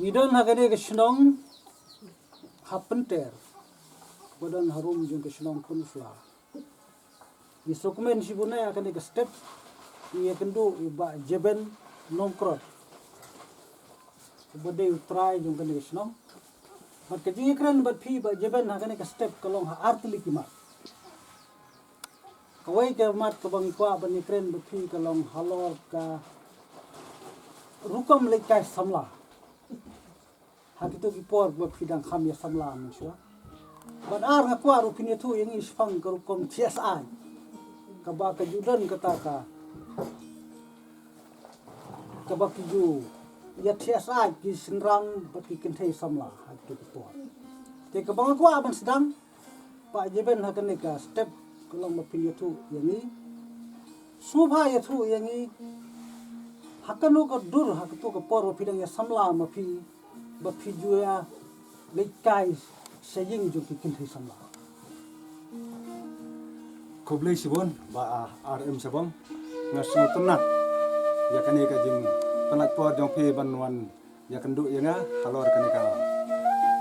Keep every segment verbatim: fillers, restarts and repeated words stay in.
Ngi don ha kane ka shnong ha Pynter, ba don harum jong ka shnong Pynsla. Ngi sngewkmen shibun ïa kane ka step, ngi ïakynduh ïa Bah Jeben Nongkrot, uba dei u trai jong kane ka shnong. Bad ka jingïakren bad phi Bah Jeben ha kane ka step ka long ha artylli ki mat. Kawei ka mat kaba ngi kwah ban ïakren bad phi ka long halor ka rukom leit kai samla ha kito ki por ba phi dang kham ïa samla mynshuwa. Bad ar, nga kwah ruh phin ïathuh ïa ngi shaphang ka rukom thiah syaid, kaba ka ju don kata ka, kaba ki ju ïa thiah syaid ki shynrang bad ki kynthei samla ha kito ki por. Te kaba nga kwah ban sdang, Bah Jeben, ha kane ka step ka long ba phin ïathuh ïa ngi, sngewbha ïathuh ïa ngi ha kano ka dur, ha kato ka por ba phi dang ïa samla ma phi, ba phi ju ïa leit kai sha ïing jong ki kynthei samla. Khublei shibun Bah R M Shabong. Nga sngewtynnat ïa kane ka jingpynlait por jong phi ban wan ïakynduh ïa nga halor kane ka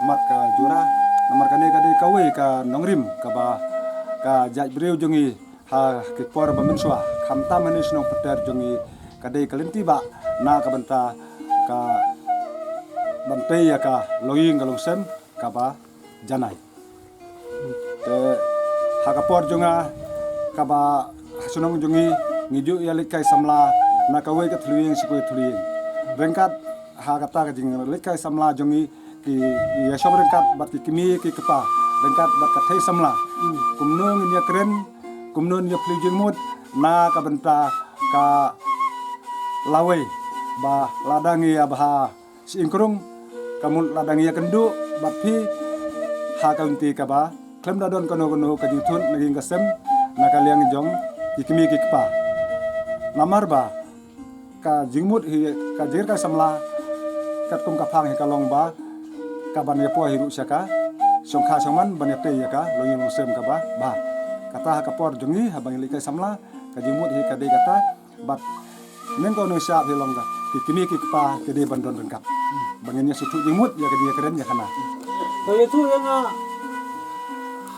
mat ka jura. Namar kane ka dei kawei ka nongrim kaba ka jaitbynriew jong ngi ha ki por ba mynshuwa, khamtam hane shnong Pynter jong ngi, ka dei ka lynti ba na ka bynta ka ban tei ïa ka longïing ka longsem kaba janai. Te ha ka por jong nga kaba ha shnong jong ngi, ngi ju ïa leit kai samla na kawei ka thyllieng sha kawei thyllieng. Ryngkat ha kata ka jingleit kai samla jong ngi, ki ïa shong ryngkat bad ki kmie ki kpa ryngkat bad ka thei samla. Kumno ngin ïakren, kumno ngin ïa plie jingmut na ka bynta ka lawei, ba lada ngi ïa bha sha ïing krung, ka mut lada ngi ïakynduh bad phi ha ka lynti kaba khlem da don kano kano ka jingthut na ka ïing ka sem na ka liang jong ki kmie ki kpa. Namar ba ka jingmut hi, ka jingkai samla katkum ka phang hi ka long ba ka ban ïa poi hi ruh sha ka shongkha shongman ban ïa tei ïa ka longïing longsem kaba bha. Kata ha ka por jong ngi haba ngi leit kai samla, ka jingmut hi ka dei kata. Bad nyngkong nyngshap hi long ka, ki kmie ki kpa ki dei ban don ryngkat ba ngin ïa sngewthuh jingmut ïa ka jingïakren ïa khana. To ïathuh ïa nga,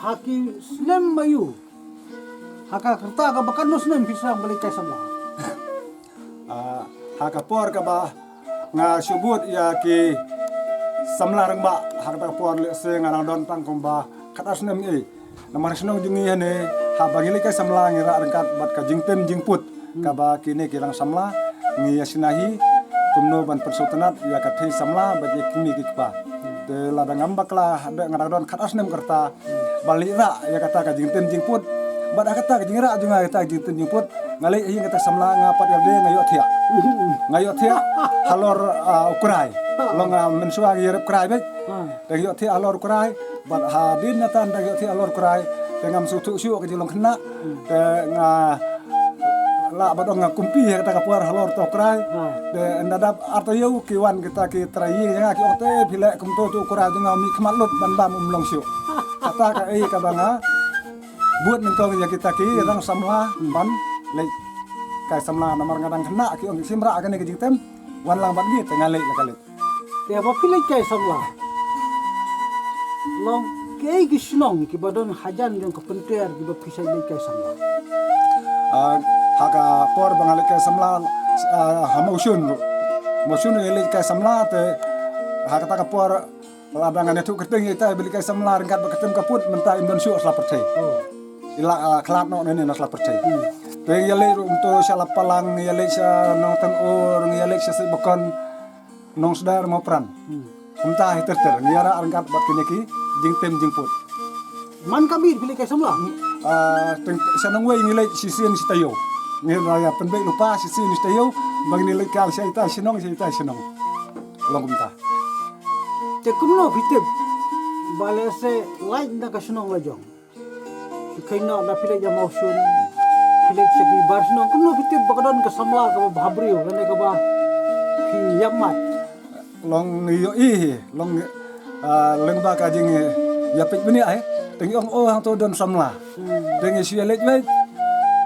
ha ki snem aïu, ha ka rta kaba katno snem phi sdang ban leit kai samla? Ah, ha ka por kaba nga shu bud ïa ki samla rangbah, ha kata ka por lehse nga dang don tang kumba khatar snem ei. Namar shnong jong ngi hane, haba ngi leit kai samla ngi rah ryngkat bad ka jingtem jingput kaba kine ki rang samla ngi ïa shna hi, kumno ban pynsngewtynnat ïa ka thei samla bad ïa ki kmie ki kpa. Te lada ngam bakla, haba nga dang don khatar snem ka rta, ba leit rah ïa kata ka jingtem jingput. Bad ha kata ka jingrah jong nga ïa kata ka jingtem jingput, nga leit ha ïing kata ka samla, nga pat ïalade nga ïohthiah. Nga ïohthiah halor, ah, u krai. Long, ah, mynshuwa ngi ïarep krai beit. Te nga ïohthiah halor u krai. Bad hadien nangta da nga ïohthiah halor u krai, te ngam sngewthuh shuh ka jinglong khynnah. Te nga lah ban ong nga kumpi ha kata ka por halor uta u krai. Te ynda dap ar taïew ki wan kita ki trai ïing jong nga ki ong, te phi leh kumto, uto u krai jong nga u mih khmat lut, ban dam um long shuh. Kata kaei kaba nga bud nyngkong ïa kita ki rang samla ban leit kai samla, namar nga dang khynnah, ki ong ki shim rah kane ka jingtem, wan lang bad ngi, te nga leit la ka leit. Te haba phi leit kai samla, long kaei ki shnong kiba don hajan jong ka Pynter kiba phi shait leit kai samla? Ah, ha ka por ba nga leit kai samla, ah, ha Mawshun ruh. Mawshun ruh ngi leit kai samla, te ha kata ka por lada ngan ïathuh kyrteng ïa ita iba leit kai samla ryngkat bad ka kyrteng ka put, mynta im don shuh sla pyrthei. I la, ah, khlad noh ne ne na sla pyrthei. Te ngi ïaleit ruh kumto sha Lapalang, ngi ïaleit sha Nongtyngur, ngi ïaleit sha Sibakon, Nongsdar, Mawpran. Kumta hi ter ter ngi ïarah ryngkat bad kine ki jingtem jingput. Man ka miet phi leit kai samla? Ah, teng sha Nongwei ngi leit shisien shi taïew. Ngi la ïa pynbeit lypa shisien shi taïew, ba ngin leit kai sha ita shnong, sha ita shnong. Long kumta. Te kumno phi tip ba lehse lait na ka shnong la jong? Phi kheiñ noh da phi leit ïa Mawshun, phi leit sha ki bar shnong, kumno phi tip ba ka don ka samla kaba bhabriew lane kaba phi ïap mat? Long ngi ïohi hi, long, ah, lyngba ka jing, eh, ïapeit bniah hi. Te ngi ong, oh, hangto don samla. Te ngi shu ïaleit leit.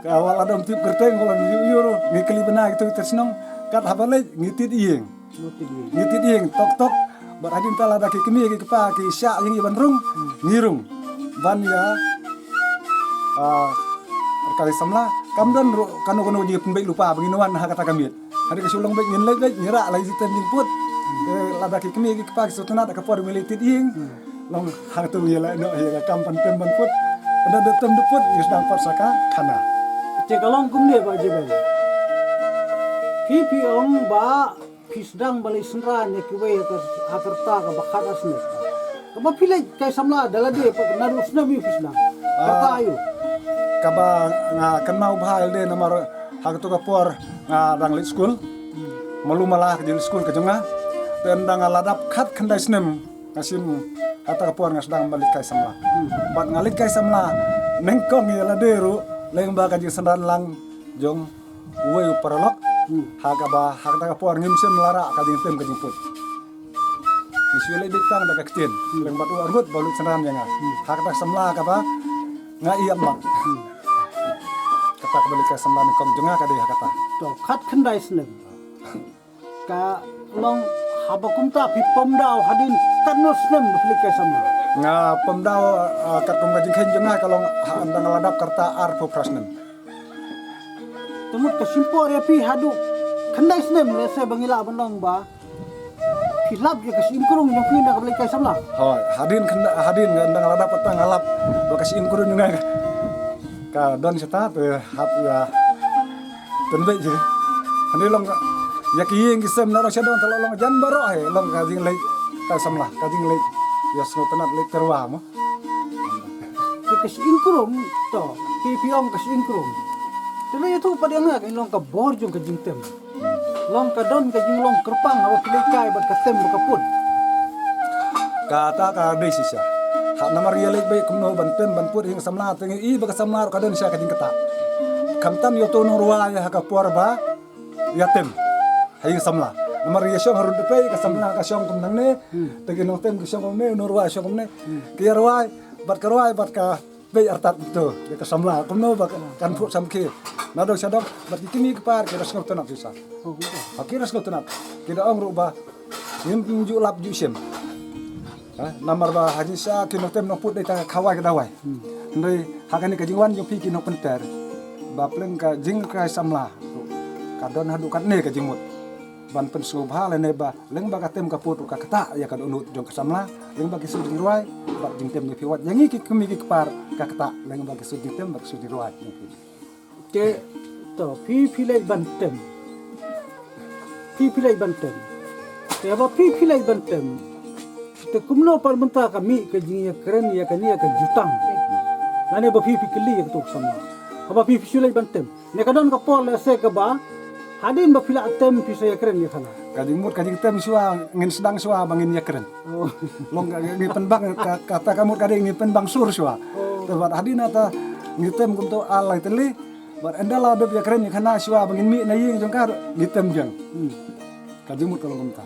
Ka wat la dang tip kyrteng, ka la ngi ïohi ruh, ngi kylli bynta kito kita shnong. Kat haba leit ngi tied ïing. Ngi tied ïing tok tok. Bad hadien ta lada ki kmie ki kpa ki shah ïa ngi ban rung, ngi rung ban ïa, ah, rkai samla. Kam don ruh kano kano jingpynbeit lypa ba ngin wan ha kata ka miet. Hadien ka shu long beit ngin leit beit, ngi rah la jingtem jingput. Eh, lada ki kmie ki kpa ki sngewtynnat ha ka por ba ngi leit tied ïing, long hangto ngi la noh ïa ka kam ban tem ban put. Ynda dep tem dep put ngi sdang pat sa ka khana. Te ka long kumne Bah Jebel. Phi phi ong ba phi sdang ba leit synran ïa kiwei ha ka, ha ka rta kaba khat ar snem. Kaba phi leit kai samla da lade pat naduh snem aïu phi sdang? Ka rta aïu? Kaba nga kynmaw bha ïa lade namar ha kato ka por nga dang leit skul. Malu mala ka jingskul ka jong nga. Te ynda nga la dap khat khyndai snem nga shim, ha kata ka por nga sdang ban leit kai samla. Bad nga leit kai samla nyngkong ïa lade ruh lyngba ka jingsynran lang jong uwei u paralok. Ha kaba ha kata ka por ngim shym la rah ka jingtem ka jingput. Ngi shu leit beit tang da ka ktien lem bad u arngut ba u leit synran ïa nga. Ha kata ka samla kaba nga ïap bak. Kata kaba leit kai samla nyngkong jong nga ka dei ha kata. To khat khyndai snem. Ka long haba kumta phi pom daw hadien katno snem ba phi leit kai samla? Nga pom daw, ah, katkum ka jingkheiñ jong nga ka long ha ynda nga la dap ka rta arphew phra snem. Te mut ka shim por ïa phi haduh khyndai snem lehse ba ngi lah ban ong ba phi lap ïa ka shyieng krung jong phi ynda kaba leit kai samla. Hooid, hadien khyndai, hadien ynda nga la dap kata nga lap ba ka shyieng krung jong nga ka don shata te hap ïa pynbeit hi. Hangne long ïa ki ïing ki sem na rong sha dong te long jan baroh hi long ka jingleit kai samla, ka jingleit ïa sngewtynnat leit tyrwa mo. Te ka shyieng krung to, phi phi ong ka shyieng krung. Te lei ïathuh pat ïa nga ka long ka bor jong ka jingtem. Long ka don ka jinglong kyrpang haba phi leit kai bad ka tem bad ka put. Kata ka dei shisha. Ha namar ïa leit beit kumno ban tem ban put ïa ka samla te ngi i ba ka samla ruh ka don shisha ka jingktah. Khamtam ïa uto u nongrwai ha ka por ba ïa tem ha ïing samla. Namar ïa shong harud pei ka samla ka shong kum nangne. Te ki nongtem ki shong kumne, u nongrwai shong kumne. Ki ïa rwai bad ka rwai bad ka pei artat to ïa ka samla kumno ba kan put samkhie. Na dong sha dong bad ki kmie ki kpa ki da sngewtynnat shisha. Ha ki da sngewtynnat. Ki da ong ruh ba ngim ju lap ju shem. Ha, namar ba ha jingshisha ki nongtem nongput dei tang ka khawai ka dawai. Hynrei ha kane ka jingwan jong phi ki nongpynter ba pleng ka jingkai samla ka don haduh katne ka jingmut. Ban pynsngewbha lane ba lyngba ka tem ka put ruh ka ktah ïa ka dohnud jong ka samla lyngba ki sur jingrwai bad jingtem jong phi wat ïa ngi ki kmie ki kpa ka ktah lyngba ki sur jingtem bad ki sur jingrwai jong phi. Te to phi phi leit ban tem. Phi phi leit ban tem. Te haba phi phi leit ban tem. Te kumno pat mynta ka mih ka jingïakren ïa kane ïa ka jutang. Lane ba phi phi kylli ïa kato ka samla. Haba phi phi shu leit ban tem. Ne ka don ka por lehse kaba hadien ba phi la tem phi sa ïakren ïa khana. Ka jingmut ka jingtem shuwa ngin sdang shuwa ba ngin ïakren. Oh. Long ka ngi pynbang ka, kata ka mut ka dei ngi pynbang sur shuwa. Oh. Te bad hadien nata ngi tem kumto ar lai tylli. Bad ynda la dep ïakren ïa khana shuwa ba ngin mih na ïing jong ka ngi tem biang. Hmm. Ka jingmut ka long kumta.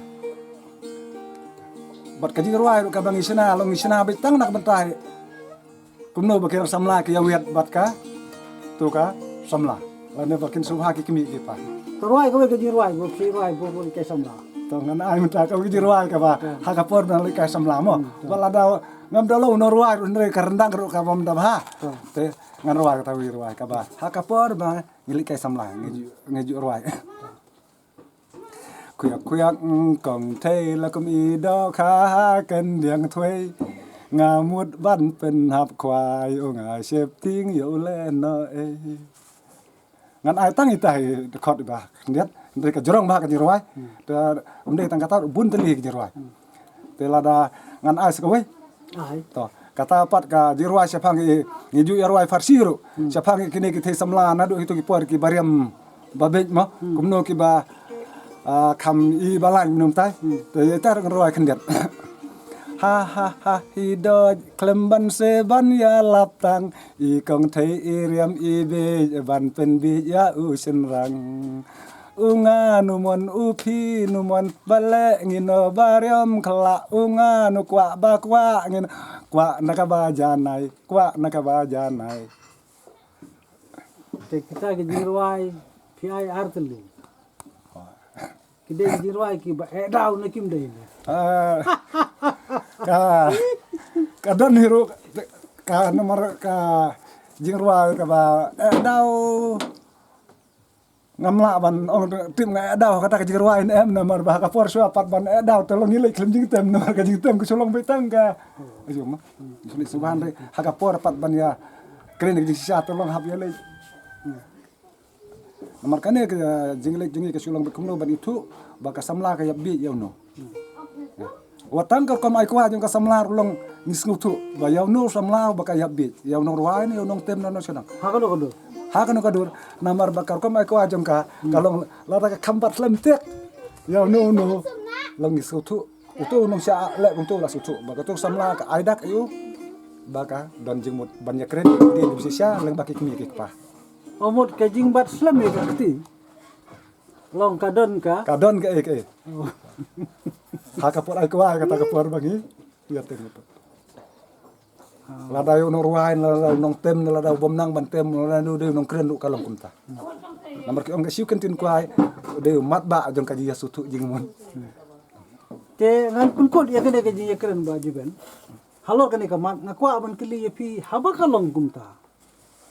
Bad ka jingrwai ruh kaba ngi shna long ngi shna beit tang na ka bynta hi. Kumno ba ki nong samla ki ïa wiat bad ka tu ka samla. Lane ba kin sngewbha ki kmie ki kpa. Ka rwai kawei ka jingrwai ba ki rwai ba ki kai samla. To ngan ai mynta kawei ka jingrwai kaba ha ka por ba leit kai samla mo. Hmm, to. Ba lada ngam da long u nongrwai ruh hynrei ka ryndang ruh ka bym da bha. To. Te ngan rwai kata kawei ka jingrwai kaba ha ka por ba ngi leit kai samla ngi ju, ngi ju rwai. Khuyak khuyak, mm, kong thei la kum i dohkha ha khyndiat thwei. Nga mut ban pynhap khwai, u nga sheptieng ïa u lehnoh ei. Ngan ai tang ita hi dkhot iba khyndiat, hynrei ka jrong bha ka jingrwai. Hmm. Te ym dei tang kata, bun tylli ka jingrwai. Hmm. Te lada ngan ai sa kawei. Ai. To, kata pat ka jingrwai shaphang i, ngi ju ïa rwai Farsi ruh. Hmm. Shaphang i kine ki thei samla naduh kito ki por kiba riam ba beit mo. Hmm. Kumno kiba, ah, kham i ba lain mynta. Hmm. Te ïa tar ngan rwai khyndiat. Ha ha ha hi doj khlem ban se ban ïalap tang. I kong thei i riam i beit ban pynbeit ïa u shynrang. U ngan u mon u phi u mon ba leh ngin ïa ba riam khla u ngan u kwah ba kwah ngin kwah na kaba janai kwah na kaba janai. Te kita ki jingrwai phi ai ar tylli. Dei jingrwai kiba eh daw ne kim dei ne. Ah, ka, ka don hi ruh, ka namar ka jingrwai kaba eh daw. Ngam lah ban ong tip nga eh daw kata ka jingrwai ne em, namar ba ka por shuwa pat ban eh daw te long ngi leit khlem jingtem, namar ka jingtem ka shu long beit tang ka. Ayo ma. Shu leit shu ban re ha ka por pat ban ïa kren ka jingshisha te long hap ïa leit. Namar kane ka jingleit jong ngi ka shu long beit kumno ban ithuh ba ka samla ka ïap bieit ïa uno. Wat tang ka rukom ai kwah jong ka samla ruh long ngi sngewthuh ba ïa uno samla ba ka ïap bieit, ïa u nongrwai ne ïa u nongtem ne u nongshnong. Ha kano ka dur? Ha kano ka dur? Namar ba ka rukom ai kwah jong ka ka long lada ka kham bat khlem tiak, ïa uno uno long ngi sngewthuh. Uto u nongshah leh kumto la sngewthuh ba kato samla ka ai dak ïa u ba ka don jingmut ban ïakren ïa ki kti ki bsisha leng ba ki kmie ki kpa. Ong mut ka jingbat slem ïa ka kti. Long ka don ka. Ka don ka ei ka ei. Oh. Ha ka por ai kwah kata ka por ba ngi ïa teng. Lada ïa u nongrwai, lada u nongtem, lada u bym nang ban tem, lada u dei u nongkren ruh ka long kumta. Namar ki ong ka siew ktien kwai u dei u matbah jong ka jingïasngewthuh jingmut. Te ngan pynkut ïa kane ka jingïakren Bah Jiben. Halor kane ka mat nga kwah ban kylli ïa phi haba ka long kumta.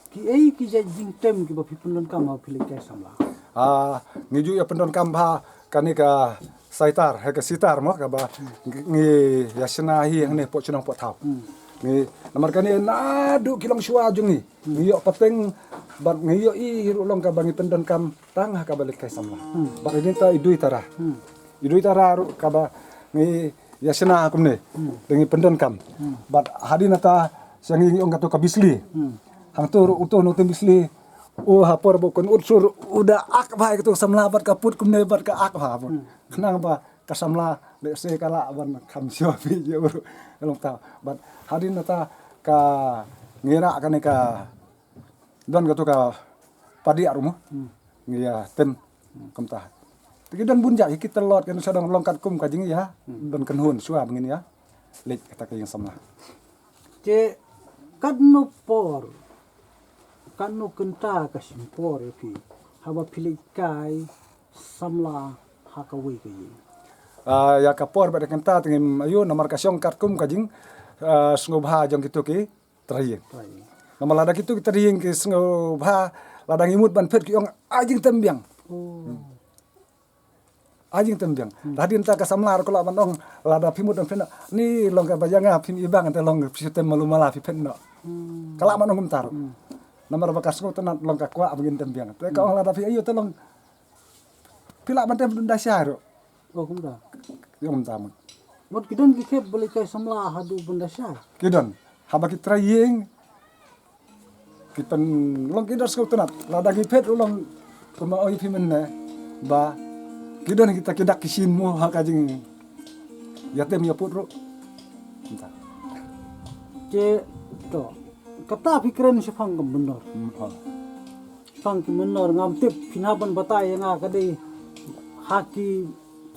Kiei ki jait jingtem kiba phi pyndonkam haba phi leit kai samla? Ah, ngi ju ïa pyndonkam bha kane ka saitar, ha ka sitar mo kaba ngi ïa shna hi hangne poh shnong poh thaw. Hmm. Ngi namar kane naduh ki longshuwa jong ngi. Ngi ïoh pateng bad ngi ïoh i ruh long kaba ngi pyndonkam tang ha kaba leit kai samla. Hmm. Bad ngi ta i dui tara. Hmm. I dui tara ruh kaba ngi ïa shna kumne. Hmm. Da ngi pyndonkam. Hmm. Bad hadien nata sha ngi ngi ong kato ka bisli. Hmm. Hangto ruh uto nongtem bisli. U ha por ba u kynut sur u da ak bha ïa kato samla bad ka put kumne bad ka ak bha bad. Hmm. Khnang ba ka samla lehse ka lah ban kham shuwa phi ïa u ruh. Long ta bad hadien nata ka ngi rah kane ka don kato ka padiah ruh mo. Hmm. Ngi ïa tem kumta. Te ki don bun jait ki tlot kan sa dang long katkum ka jingïa. Hmm. Don kynhun shuwa ba ngin ïa leit kata ka jingsamla. Te katno por, katno kynta ka shim por ïa phi haba phi leit kai samla ha kawei ka ïing? Ah, ïa ka por bad ka kynta te ngim aiu namar ka shong katkum ka jing, ah, sngewbha jong kito ki trai ïing. Trai ïing. Namar lada kito ki trai ïing ki sngewbha, lada ngi mut ban phet ki ong ai jingtem biang. Oh. Hmm. Ai jingtem biang. Hmm. Lada hadien ta ka samla ruh ka lah ban ong lada phi mut ban phet noh. Ni long kaba ïa nga phim i bang te long phi shu tem malu mala phi phet noh. Hmm. Ka lah ban ong kumta ruh. Hmm. Namar ba ka sngewtynnat long ka kwah ba ngin tem biang. Te ka ong lada phi aiu te long phi lah ban tem da shai ruh. Oh, kumta. Ïa kumta mut. Mut ki don ki khep ba leit kai samla haduh ban da shai. Ki don. Haba ki trai ïing ki pynlong ki da sngewtynnat. Lada ki phet ruh long kumba ong ïa phi mynne ba ki don kita ki dak ki shin mo ha ka jingïatem ïaput ruh. Kumta. Te to kata phi kren shaphang ka mynnor. Hmm, ha. Shaphang ki mynnor ngam tip phin hap ban batai ïa nga ka dei ha ki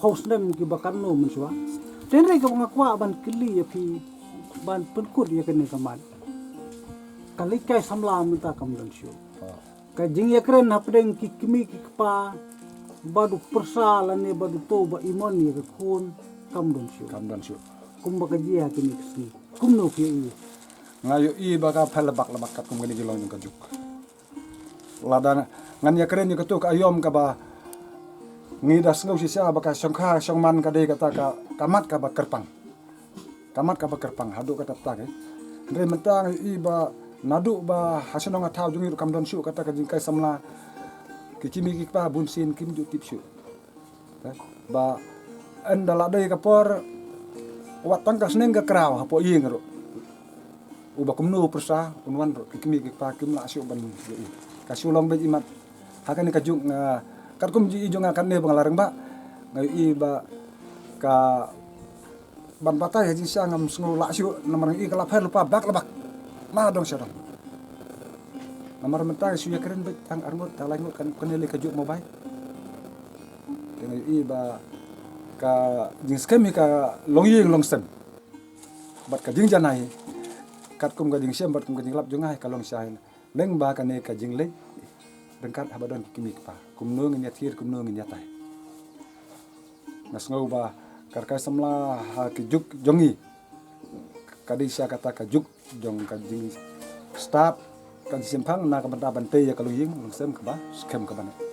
phew snem kiba katno mynshuwa. Te hynrei kaba nga kwah ban kylli ïa phi ban pynkut ïa kane ka mat. Ka leit kai samla mynta kam don shuh. Ah. Ka jingïakren hapdeng ki kmie ki kpa bad u pyrsa lane bad uto ba imon ïa ka khun kam don shuh. Kam don shuh. Kumba ka jia kine ki sngi. Kumno phi ïohi? Nga ïohi ba ka pher lebak lebak katkum kane ki long jong ka juk. Lada ngan ïakren ïa kato ka aïom kaba ngi da sngew shisha ba ka shongkha shongman ka dei kata ka, ka mat kaba kyrpang. Ka mat kaba kyrpang haduh katta katta. Hynrei mynta ngi ïohi ba naduh ba ha shnong ha thaw jong ngi ruh kam don shuh kata ka jingkai samla. Ki kmie ki kpa bunsien kim ju tip shuh. Ba ynda la dei ka por wat tang ka sneng ka kraw hapoh ïing ruh. Uba kumno u pyrsa un wan ruh ki kmie ki kpa kim lah shuh ban ïohi. Ka shu long beit i mat. Ha kane ka juk nga katkum ji i jong nga katne ba nga la rangbah nga ïohi ba ka ban batai ha jingshisha ngam sngew lah shuh namar nga ïohi ka la pher lypa bak la bak. Na dong sha dong. Namar mynta shu ïakren beit tang arngut tang laingut kan kane lei ka juk mobile. Te nga ïohi ba ka jingskhem hi ka long ïing long sem. Bad ka jingjanai hi katkum ka jingshem bad kum ka jinglap jong nga hi ka long sha hi. Leng ba kane ka jingleh ryngkat haba don ki kmie ki kpa kumno ngin ïathir kumno ngin ïatai. Nga sngew ba ka rkai samla ha ki juk jong ngi ka dei sha kata ka juk jong ka jingstad, ka jingshemphang na ka bynta ban tei ïa ka longïing longsem kaba skhem kaba neh.